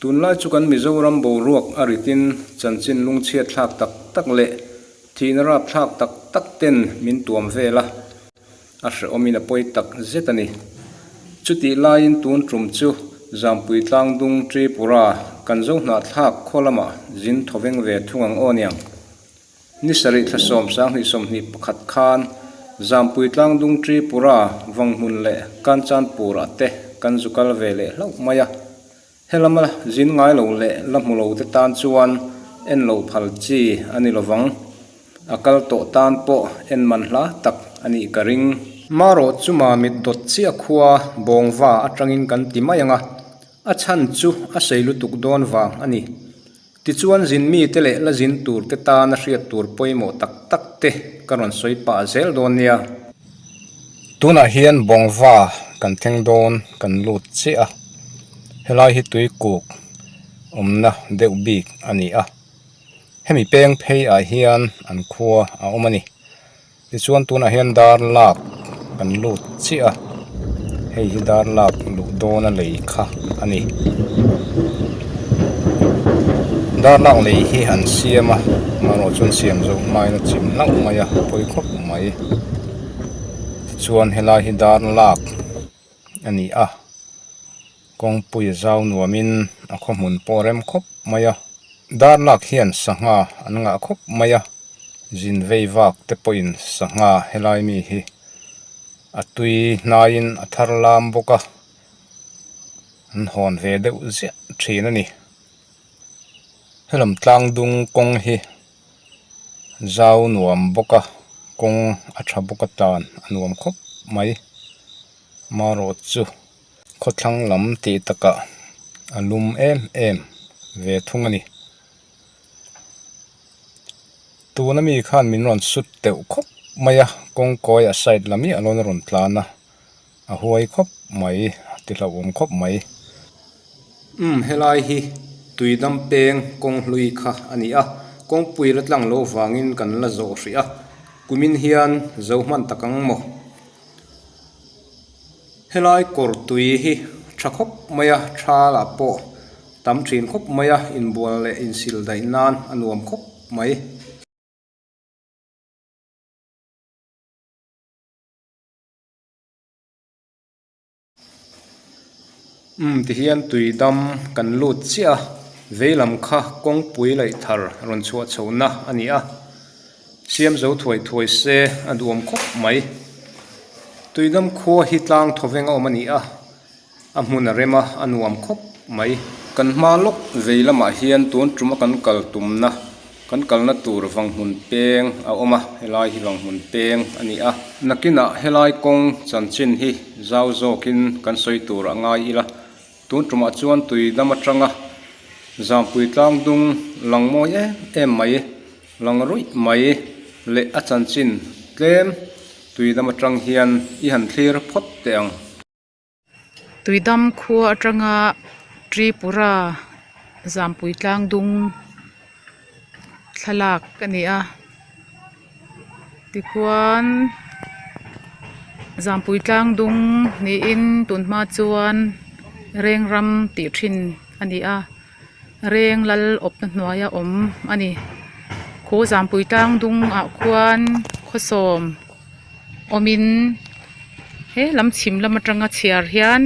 Tunlai chu kan Mizoram boruak a ritin chanchin lungchhiat thlak tak tak leh thihna rapthlak tak tak ten min tuam vel a, a hrehawmin a pawi tak zet a ni. Chutih laiin tun tum chu Zampui Tlangdung Tripura kan zo hnahthlak khaw lamah zin thawveng ve thung ang aw niang. Ni sarih thla sawm sanghnih 21 khan Zampui Tlangdung Tripura Vanghmun leh Kanchanpur ah te kan zu kal ve leh hlauh mai a. Helama zin ngai lo leh la hmu lo te tan chuan en lo phal chi a ni lovang. A kal tawh tan pawh en man hla tak a nih ka ring. Marawh chu mamit dawt chiah khua Bawngva atangin kan ti mai ang a, a chhan chu a sei lutuk dawn vang a ni. Tichuan zin mite leh la zin tur te tana hriat tur pawimawh tak tak te ka rawn sawi pah zel dawn nia. Tunah hian Bawngva kan thleng dawn kan lut chiah a, helai hi tuikuk awmna deuh bik a ni a, hemi peng phei ah hian an khua a awm a ni. Tichuan tunah hian dar lak kan lut chiah a, hei hi dar lak luh dawna lei kha a ni. Dar lak lei hi an siam a, amaherawh chuan siam zawh hmain a chim hlauh mai a, pawi khawp mai. Tichuan helai hi dar lak a ni a, kawngpui a zau nuamin a khaw hmun pawh a rem khawp mai a, dar lak hian sangha an ngah khawp mai a. Zin vei vak te pawhin sangha helai mi hi a tui hnaiin a thar lam bawk a, an hawn ve deuh ziah thin a ni. Helam tlang dung kawng hi zau nuam bawk a, kawng a tha bawk a tan a nuam khawp mai. Marawh chu khawthlang lam tih takah a lum em em ve thung a ni. Tuna mi khan min rawn sut teuh khawp mai a, kawngkawi a side lam hi a lawn a rawn tlan a, a huai khawp mai, a ti hlauhawm khawp mai. Umm helai hi tuidam peng kawng hlui kha a ni a, kawngpui la tlang loh vangin kan la zawh hrih a, kumin hian zo hman tak ang maw? Helai kawr tui hi tha khawp mai a, tha lah pawh tam thin khawp mai a, inbual leh insil daih nan a nuam khawp mai. Umm tihian tui dam kan lut chiah a, veilam kha kawngpui laih thar rawn chhuah chhohna a ni a. Siam zo thuai thuai se a duhawm khawp mai. Tuidam khua hi tlang thawveng a awm a ni a, a hmun a rem a, a nuam khawp mai. Kan hma lawk vei lamah hian tun tum a kan kal tumna, kan kalna tur vanghmun peng a awm a, helai hi vanghmun peng a ni a. Nakinah helai kawng chanchin hi zau zawkin kan sawi tur a ngai ila, Tun tumah chuan tui dam atanga Zampui tlang dung lang mawi em em mai, lang ruih mai leh a chanchin tlem tui dam atang hian i han thlir phawt teh ang. Tui dam khua atanga Tripura Zampui tlang dung thlalak a ni a. Tikhuan Zampui tlang dung niin tun hma chuan reng ram tih thin a ni a reng lal awpna hnuaia awm a ni khu Zampui tlang dung ah khuan khawsawm awmin he lam chhim lam atanga chhiar hian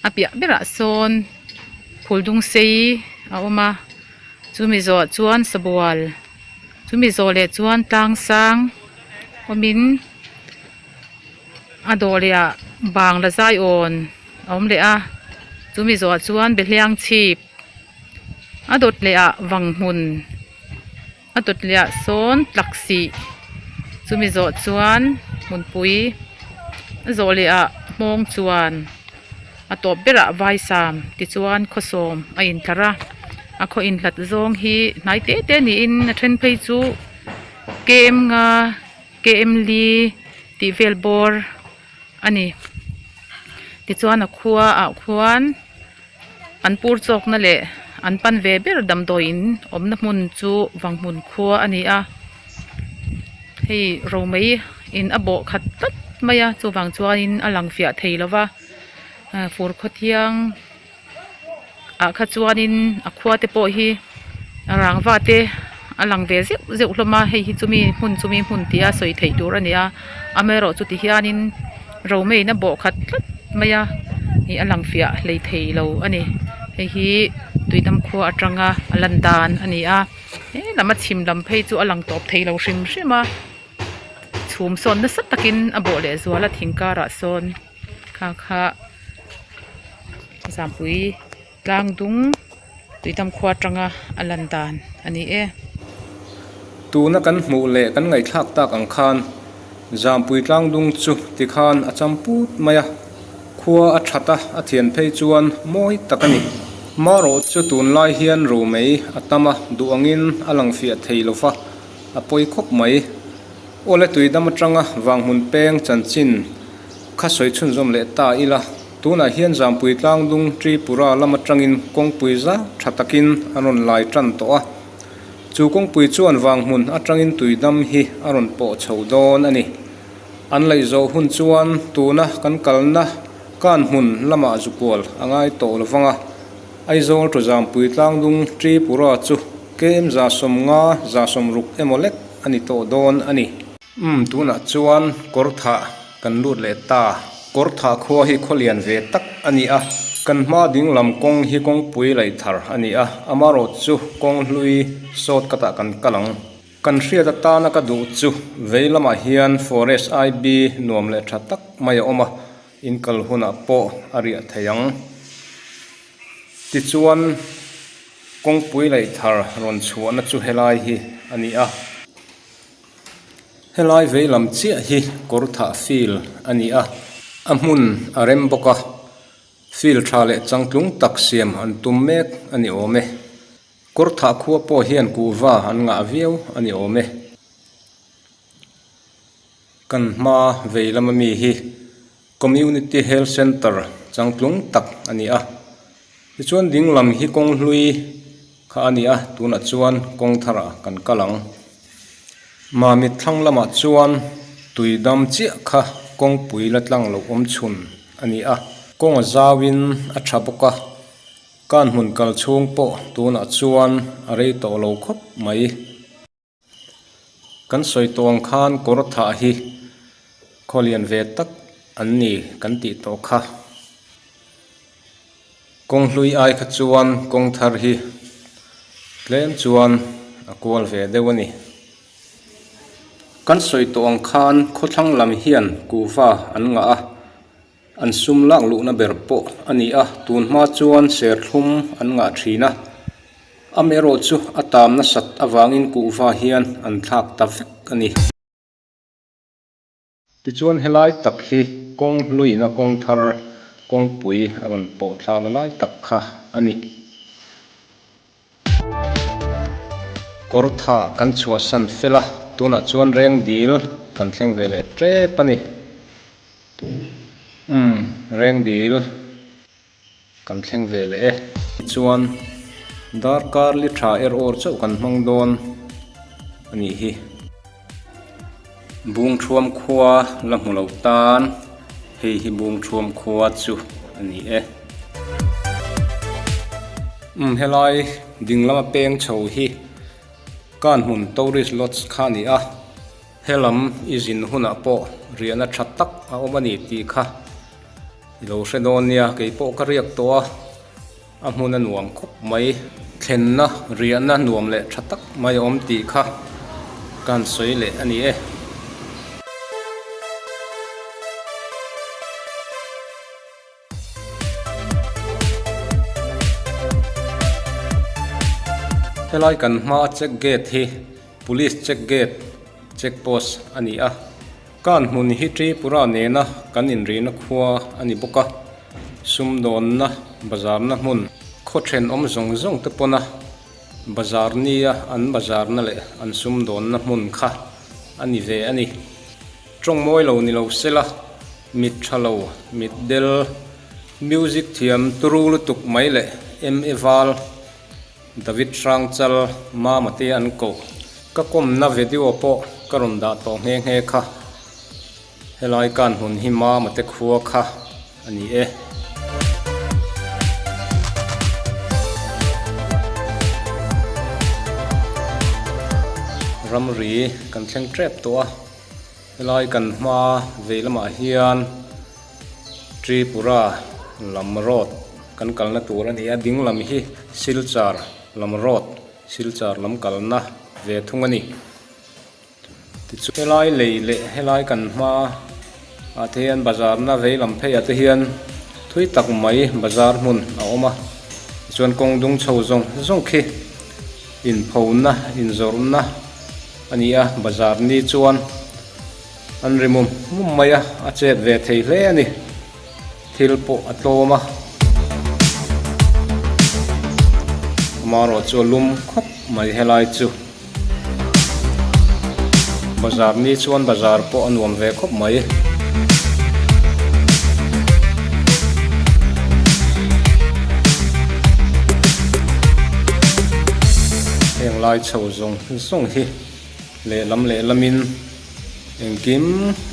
a piah berah sawn phul dung sei a awm a chumi zawh chuan sabual. Chumi zawh leh chuan tlang sang awmin a dawh leh ah bang la zai awn a awm leh a chumi zawh ah chuan behliang chhip a dawt leh ah vang hmun a dawt leh ah sawn tlak sih chumi zawh chuan hmunpui a zawh leh ah hmawng chuan. A tawp berah vaisam tichuan khawsawm a intlar a, a khaw inhlat zawng hi hnai te te niin a then phei chu kem nga kem li tih vel bawr a ni tichuan a khua ah khuan an pur chawkna leh an pan ve ber damdawi in awmna hmun chu vanghmun khua a ni a hei romei in a bawh khat tlat mai a chuvang chuanin a lang fiah thei lo va. Fur khaw thiang ah kha chuanin a khua te pawh hi a rangva te a lang ve zeuh zeuh hlawm a hei hi chumi hmun chumi hmun tia sawi theih tur a ni a amaherawh chu tihianin romei na bawh khat tlat mai a ih a lang fiah hlei thei lo a ni hei hi tuidam khua atanga a lan dan a ni a he lam a chhim lam phei chu a lang tawp thei lo hrim hrim a chhum sawn nasa takin a bawh leh zual a thing karah sawn kha kha zampui tlang dung tuidam khua atanga a lan dan a ni e. Tuna kan hmuh leh kan ngaihthlak tak ang khan zampui tlang dung chu tikhan a cham put mai a, khua a that a, a thian phei chuan mawi tak a ni. Marawh chu tunlai hian romei a tam a, duh angin a lang fiah thei lo va, a pawi khawp mai. Awle tuidam atanga vanghmun peng chanchin kha sawi chhunzawm leh ta ila, tunah hian Zampui tlangdung Tripura lam atangin kawngpui zau tha takin an rawn lai tan tawh a. Chu kawngpui chuan vanghmun atangin tuidam hi a rawn pawh chho dawn a ni. An laih zawh hun chuan tuna kan kalna Kanhmun lamah zukual a ngai tawh lovang a. Aizawl to Zampui tlangdung Tripura chu KM 150, 60 emaw lek a ni tawh dawn a ni. Umm tunah chuan Kawrthah kan lut leh ta. Kawrthah khua hi khaw lian ve tak a ni a, kan hma ding lam kawng hi kawngpui laih thar a ni a, amarawh chu kawng hlui sawt katah kan kal ang. Kan hriat atana ka duh chu vei lamah hian Forest IB nuam leh tha tak mai a awm a, In kal hunah pawh a riah thei ang. Tichuan, kawngpui laih thar rawn chhuahna chu helai hi a ni a. Helai vei lam chiah hi kawr thah field a ni a, a hmun a rem bawk a, field tha leh changtlung tak siam an tum mek a ni awm e. Kawr thah khua pawh hian kuhva an ngah viau a ni awm e. Kan hma vei lama mi hi Community Health Centre changtlung tak a ni a, tichuan ding lam hi kawng hlui kha a ni a, tunah chuan kawng tharah kan kal ang. Mamit thlang lamah chuan tui dam chiah kha kawngpui la tlang loh awm chhun a ni a, kawng a zauin a tha bawk a, kan hmun kal chhung pawh tunah chuan a rei tawh lo khawp mai. Kan sawi tawh ang khan kawr thah hi khaw lian ve tak an ni kan tih tawh kha. Kawng hlui ai kha chuan kawng thar hi tlem chuan a kual ve deuh a ni. Kan sawi tawh ang khan khawthlang lam hian kuhva an ngah a, an sum lak luhna ber pawh a ni a, tun hma chuan serthlum an ngah thin a. Amaherawh chu a tam nasat avangin kuhva hian an thlak ta vek a ni. Tichuan helai tak hi kawng hluina kawng thar kawngpui a rawn pawh thlakna lai tak kha a ni. Kawr tha kan chhuahsan fel a, tunah chuan reng dil kan thleng ve leh tep a ni. Umm, reng dil. Kan thleng ve leh e. Tichuan, darkar li tha er awr chauh kan hmang dawn a nih hi. Bungthuam khua la hmu lo tan hei hi Bungthuam khua chu a ni e. Umm helai ding lama peng chho hi Kanhmun Tourist Lodge kha a ni a, helam i zin hunah pawh riahna tha tak a awm a ni tih kha. I lo hre dawn nia, kei pawh ka riak tawh a, a hmun a nuam khawp mai. Thlenna, riahna nuam leh tha tak mai a awm tih kha ka han sawi leh a ni e. Helai kan hmaa check gate hi Police check gate, check post a ni a. Kan hmun hi Tripura nena kan inrihna khua a ni bawk a, sumdawnna, bazarna hmun, khaw thenawm zawng zawng te pawna bazar nia an bazarna leh an sumdawnna hmun kha a ni ve a ni. Tawng mawi lo ni lo sela, mit tha lo, mit del, music thiam turu lutuk mai leh MA val, David Hrangchal Mama te an koh. Ka kawmna video pawh ka rawn dah tawh nghe nghe kha. Helai kan hmun hi Mama te khua kha a ni e. Ramri kan thleng tep tawh a, helai kan hma vei lamah hian Tripura lam road kan kalna tur a ni a, ding lam hi Silchar lam road Silchar lam kalna ve thung a ni. Tichuan helai lei leh helai kan hma ah te hian bazar na vei lam phei ah te hian thui tak mai bazar hmun a awm a tichuan kawng dung chho zawng zawng khi inpho na inzawrhna a ni a bazar ni chuan an ri mum mum mai a a chet ve thei hle a ni thil pawh a tlawm a amaherawhchu a lum khawp mai helai chu. Bazar ni chuan bazar pawh a nuam ve khawp mai. Heng lai chho zawng zawng hi lehlam lehlamin engkim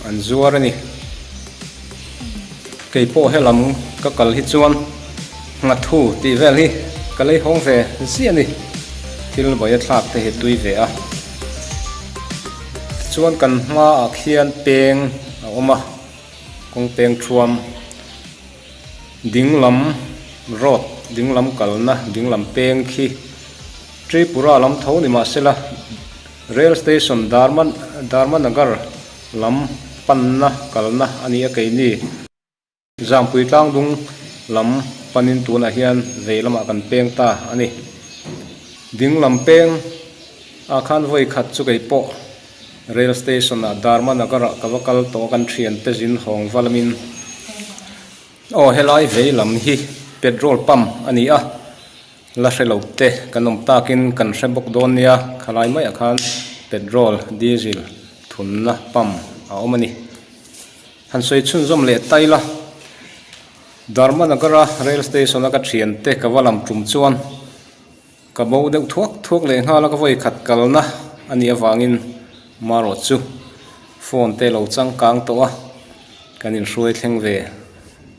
an zuar a ni. Kei pawh helam ka kal hi chuan nghathu tih vel hi ka lei hawng ve ziah a ni. Thil vawi a thlak te hi tui ve a. Tichuan kan hmaah khian peng a awm a, kawng peng thuam dinglam road dinglam kalna dinglam peng khi Tripura lam tho ni mahsela Rail station Dharma Dharmanagar lam panna kalna a ni a keini. Zampui tlangdung lam panin tunah hian vei lamah kan peng ta a ni. Ding lam peng ah khan vawi khat chu kei pawh rail station ah Dharmanagar ah ka va kal tawh a kan thiante zin hawng va lamin aw helai vei lam hi petrol pump a ni a. La hre lo te kan awm takin kan hre bawk dawn nia, khalai maiah khan petrol, diesel thunna pump a awm a ni. Han sawi chhunzawm leh tai la, Dharmanagara rail station a ka thiante ka va lam tum chuan ka bo deuh thuak thuak leh nghal a, ka vawi khat kalna a nih avangin marawh chu phone te lo changkang tawh a, kan inhruai thleng ve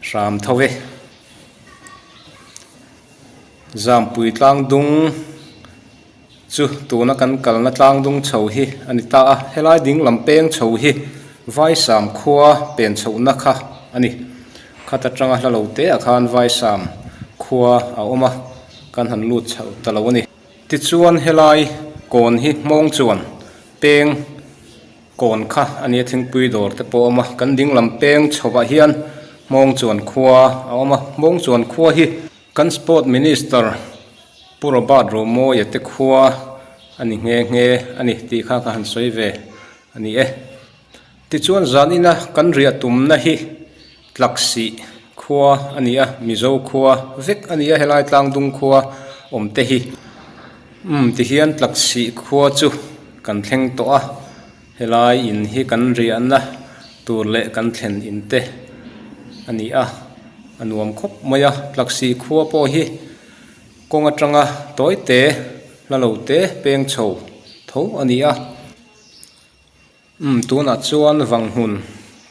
hram tho e. Zampui tlangdung chu tuna kan kalna tlangdung chho hi a ni ta a, helai ding lam peng chho hi Vaisam khua pen chhohna kha a ni. Khat atanga hla lo te ah khan Vaisam khua a awm a, kan han lut chho ta lo a ni. Tichuan helai kawn hi hmawng chuan peng Kawn kha a nia thingpui dawr te pawh a awm a, kan ding lam peng chhovah hian Hmawngchuan khua a awm a, Hmawngchuan khua hi kan Sport Minister Pu Robert Romawia te khua a ni nghe nghe a ni tih kha ka han sawi ve a ni e. Tichuan zan ina kan riah tumna hi Tlaksih khua a ni a, Mizo khua vek a ni a helai tlangdung khua awm te hi. Umm tihian Tlaksih khua chu kan thleng tawh a, helai in hi kan riahna tur leh kan thlen in te a ni a, a nuam khawp mai a. Tlaksih khua pawh hi kawng atanga tawi te hla lo te peng chho tho a ni a. Umm tunah chuan Vanghmun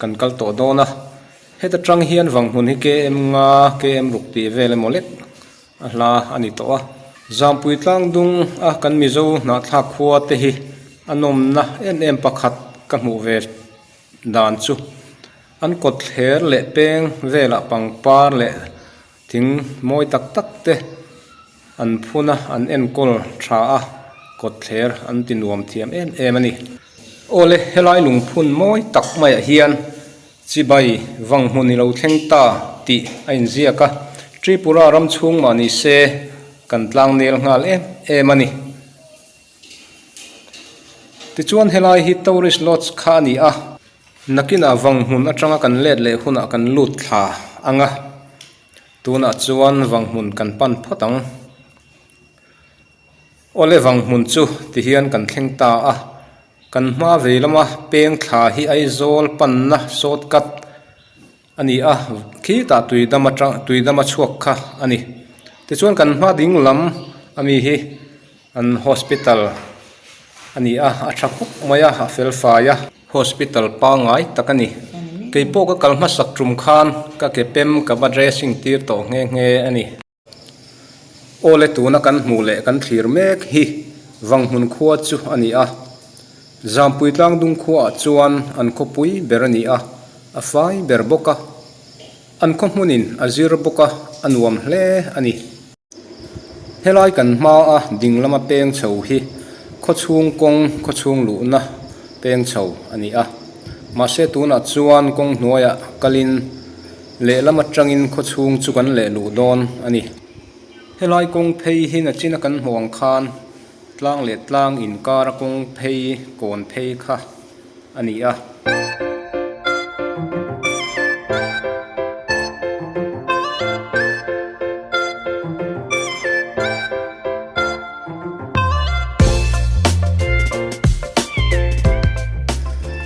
kan kal tawh dawn a, heta tang hian Vanghmun hi KM nga KM ruk tih vel emaw lek a hla a ni tawh a. Zampui tlangdung a kan Mizo hnahthlak khua te hi a nawmna em em pakhat ka hmuh ve dan chu an kawt thler leh peng velah pangpar leh thing mawi tak tak te An phun a, an enkawl tha a, kawtthler an ti nuam thiam em em a ni. Awle, helai lungphun mawi tak maiah hian chibai vang hmun i lo thleng ta tih a inziak a, Tripura ram chhung mah ni se kan tlang nel nghal em em a ni. Tichuan helai hi Tourist Lodge kha a ni a. Nakinah vang hmun atanga kan let leh hunah kan lut thla ang a. Tunah chuan Vanghmun kan pan phawt ang. Awle Vanghmun chu tihian kan thleng ta a, kan hma vei lama peng thla hi Aizawl panna shortcut a ni a, khitah tuidam atang tuidam a chhuak kha a ni. Tichuan kan hma ding lam ami hi an hospital a ni a, a tha khawp mai a, a fel fai a. Hospital pangngai tak a ni. Kei pawh ka kal hmasak tum khan ka ke pem ka va dressing tir tawh nghe nghe a ni. Awle tuna kan hmuh leh kan thlir mek hi Vanghmun khua chu a ni a. Zampui tlangdung khuaah chuan an khawpui ber a ni a, a fai ber bawk a. An khaw hmunin a zir bawk a, a nuam hle a ni. Helai kan hmaa ding lama peng chho hi khawchhung kawng khawchhung luhna peng chho a ni a. Mahse tunah chuan kawng hnuaiah kalin lehlam atangin khawchhung chu kan leh luh dawn a ni. Helai kawng phei hi nachina kan hmuh ang khan tlang leh tlang inkara kawng phei kawn phei kha a ni a.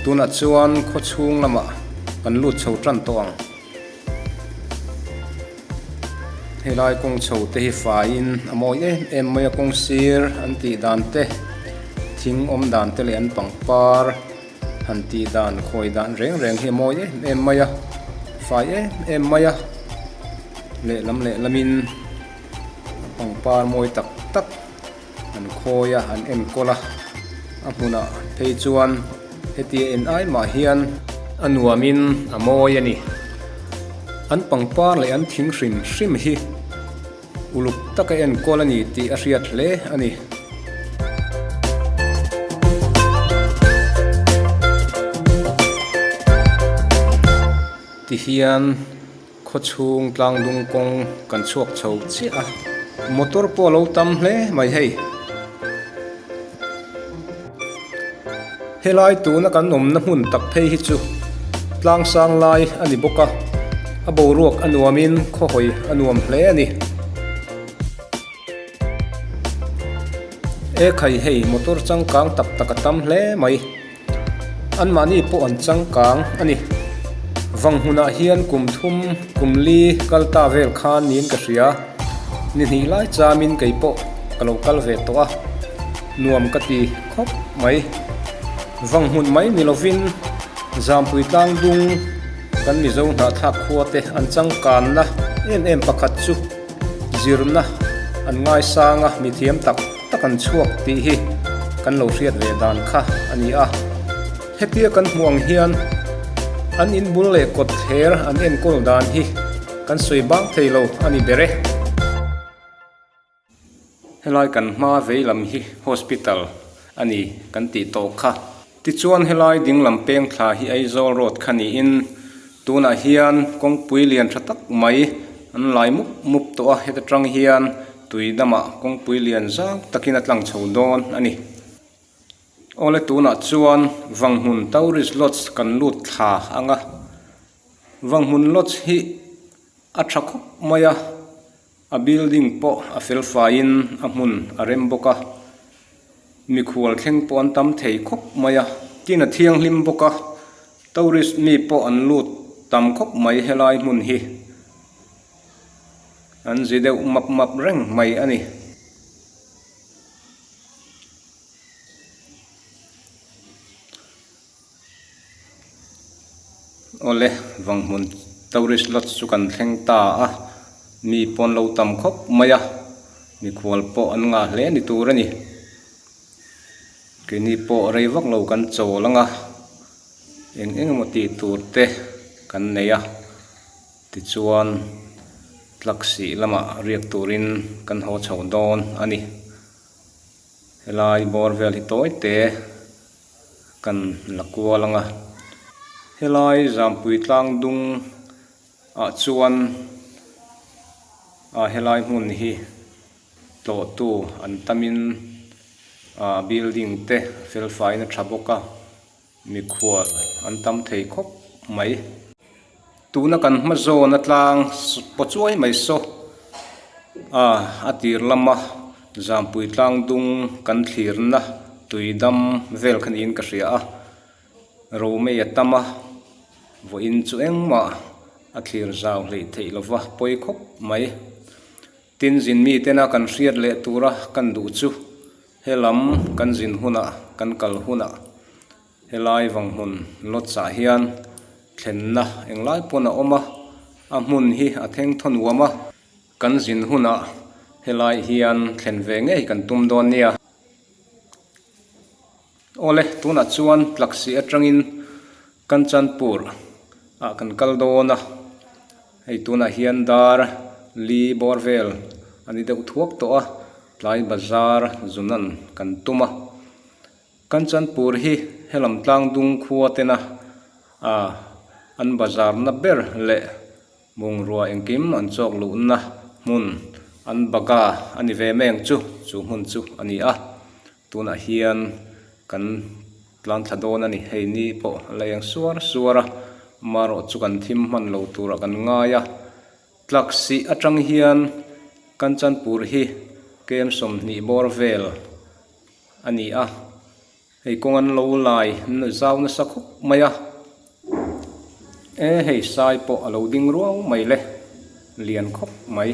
Tunah chuan khawchhung lamah kan lut chho tan tawh ang. Helai kawng chho te hi faiin a mawi em em mai a kawng sir an tih dan te thing awm dan te leh an pangpar han tih dan khawi dan reng reng hi a mawi em em mai a fai em em mai a lehlam lehlamin pangpar mawi tak tak an khawi a an enkawl a a hmunah phei chuan hetia en ai mah hian a nuamin a mawi a ni an pangpar leh an thing hrim hrim hi uluk taka enkawl a ni tih a hriat hle a ni. Tihian. Khawchhung tlangdung kawng kan chhuak chho chiah a, motor pawh a lo tam hle mai hei. Helai tuna kan awmna hmun tak phei hi chu tlang sang lai a ni bawk a, a boruak a nuamin khawhawi a nuam hle a ni. E khai hei motor changkang tak tak a tam hle mai. Anmahni pawh an changkang a ni. Vang hmunah hian kum thum, kum li kal ta vel khan niin ka hria. Ni hnih lai chamin kei pawh ka lo kal ve tawh a, nuam ka ti khawp mai. Vang hmun mai ni lovin Zampui tlangdung kan Mizo hnahthlak khua te an changkanna em em pakhat chu zirna an ngaisang a, mithiam tak tak an chhuak tih hi kan lo hriat ve dan kha a ni a. Hetia kan hmuh ang hian an inbul leh kawt thler an enkawl dan hi kan sawi bang thei lo a ni ber e. Helai kan hma vei lam hi hospital a ni kan tih tawh kha. Tichuan helai dinglam peng thla hi Aizawl road kha niin tunah hian kawngpui lian tha tak mai an lai mup mup tawh a, heta tang hian tui damah kawngpui lian zau takin a tlang chho dawn a ni. Awle tunah chuan Vanghmun Tourist Lodge kan lut thla ang a, Vanghmun Lodge hi a tha khawp mai a. A building pawh a fel faiin a hmun a rem bawk a, mikhual thleng pawh an tam thei khawp mai a, tin a thianghlim bawk a, tourist mi pawh an lut tam khawp mai helai hmun hi an zi deuh map map reng mai a ni. Awle Vanghmun tourist lodge chu kan thleng ta a, mi pawn lo tam khawp mai a, mikhual pawh an ngah hle ni tur a ni. Keini pawh rei vak lo kan chawl ang a, eng eng emaw tih tur te kan nei a, tichuan tlaksih lamah riak turin kan haw chho dawn a ni. Helai bawr vel hi tawi te. Kan la kual ang a, helai Zampui tlang dung ah chuan ah helai hmun hi tlawh tu an tam in ah building te fel fai in a tha bawk a, mikhual an tam thei khawp mai. Tuna kan hma zawn a tlang paw chuai mai saw a a tir lama Zampui tlang dung kan thlirna tui dam vel kha niin ka hria a, Romei a tam a, vawiin chu engmah a thlir zau hleih theih lova pawi khawp mai. Tin zin mitena kan hriat leh tura kan duh chu helam kan zin hunah kan kal hunah Helai Vanghmun Lodge ah hian thlenna englai pawn a awm a, a hmun hi a theng thaw nuam a, kan zin hunah helai hian thlen ve ngei kan tum dawn nia. Awle, tunah chuan Tlaksi atangin Kanchanpur ah kan kal dawn a, hei tunah hian dar li bawr vel a ni deuh thuak tawh a, tlai bazar zunan kan tum a. Kanchanpur hi helam tlang dung khua tena ah an bazar na ber leh Bungrua engkim an chawk luhna hmun an baga a ni ve mai ang chu, chu hmun chu a ni a. Tunah hian kan tlan thla dawn a ni, hei ni pawh a la eng suar suar a, amaherawh chu kan thim hman lo turah kan ngai a. Tlaksih atang hian Kanchanpur hi kem 20 bawr vel a ni a. Hei kawng an lo lai zau nasa khawp mai a, e hei sai pawh a lo ding ruau mai le, lian khawp mai.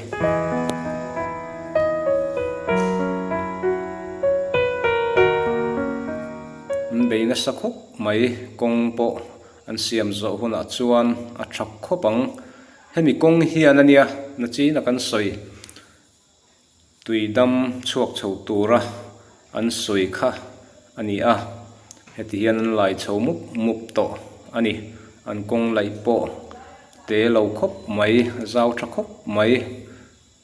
An bei nasa khawp mai, kawng pawh an siam zawh hunah chuan a tha khawp ang. Hemi kawng hian ania nachina kan sawi. Tui dam chhuak chho tura an sawi kha a ni a, heti hian an lai chho mup mup tawh a ni. An kawng laih pawh te lo khawp mai, zau tha khawp mai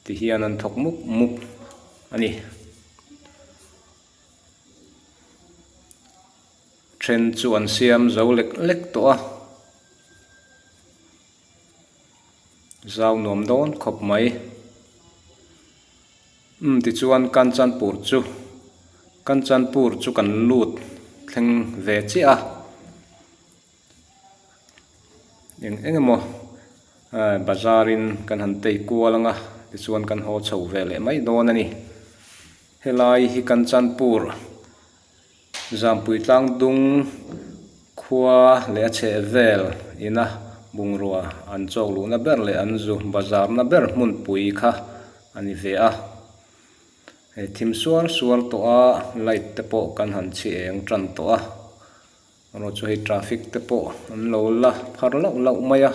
ti hian an thawk mup mup a ni. Then chu an siam zo lek lek tawh a. Zau nuam dawn khawp mai. Umm tichuan Kanchanpur chu Kanchanpur chu kan lut thleng ve chiah a. Eng eng emaw eh bazar in kan han tei kual ang a tichuan kan haw chho ve leh mai dawn a ni. Helai hi Kanchanpur. Zampui tlang dung khua leh a chheh vel ina bungrua an chawk luhna ber leh an zu bazarna ber hmunpui kha a ni ve a. Hei thim suar suar tawh a light te pawh kan han chhi eng tan tawh a erawh chu hei traffic te pawh an lo la phar lauh lauh mai a.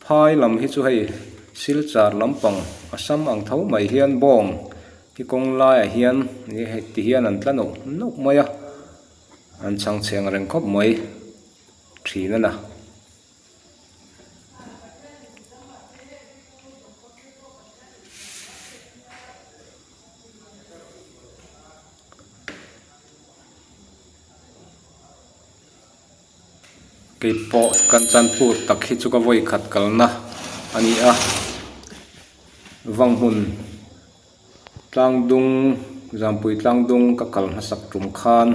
Phai lam hi chu hei Silchar lampang a sam ang tho mai hian bawng hi kawng laiah hian hei ti hian an tla nauh nauh mai a, an chhang chheng reng khawp mai thin a na. Kei pawh Kanchanpur tak hi chu ka vawi khat kalna a ni a, Vanghmun tlangdung Zampui tlangdung ka kal hmasak tum khan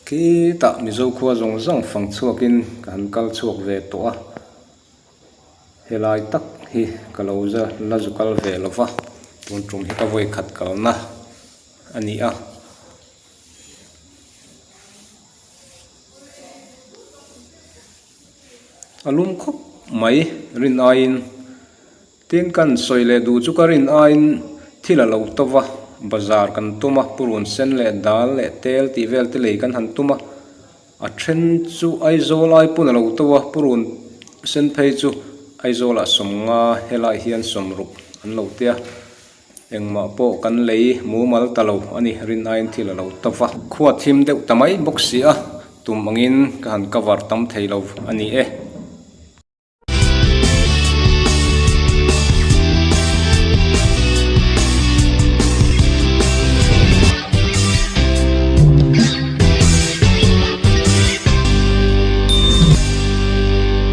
khitah Mizo khua zawng zawng fang chhuakin ka han kal chhuak ve tawh a, helai tak hi ka lo la zu kal ve lo va, tun tum hi ka vawi khat kalna a ni a. A lum khawp mai rin aiin tin kan sawi leh duh chu ka rin aiin thil a lo to va bazar kan tum a purun sen leh dal leh tel tih vel te lei kan han tum a a then chu Aizawl ai pawn a lo to a purun sen phei chu Aizawl ah 50 helai hian 60 an lo tia. Engmah pawh kan lei mumal ta lo a ni, rin aiin thil a lo ta va. Khua thim deuh ta mai bawk si a, tum angin ka han cover tam thei lo a ni e.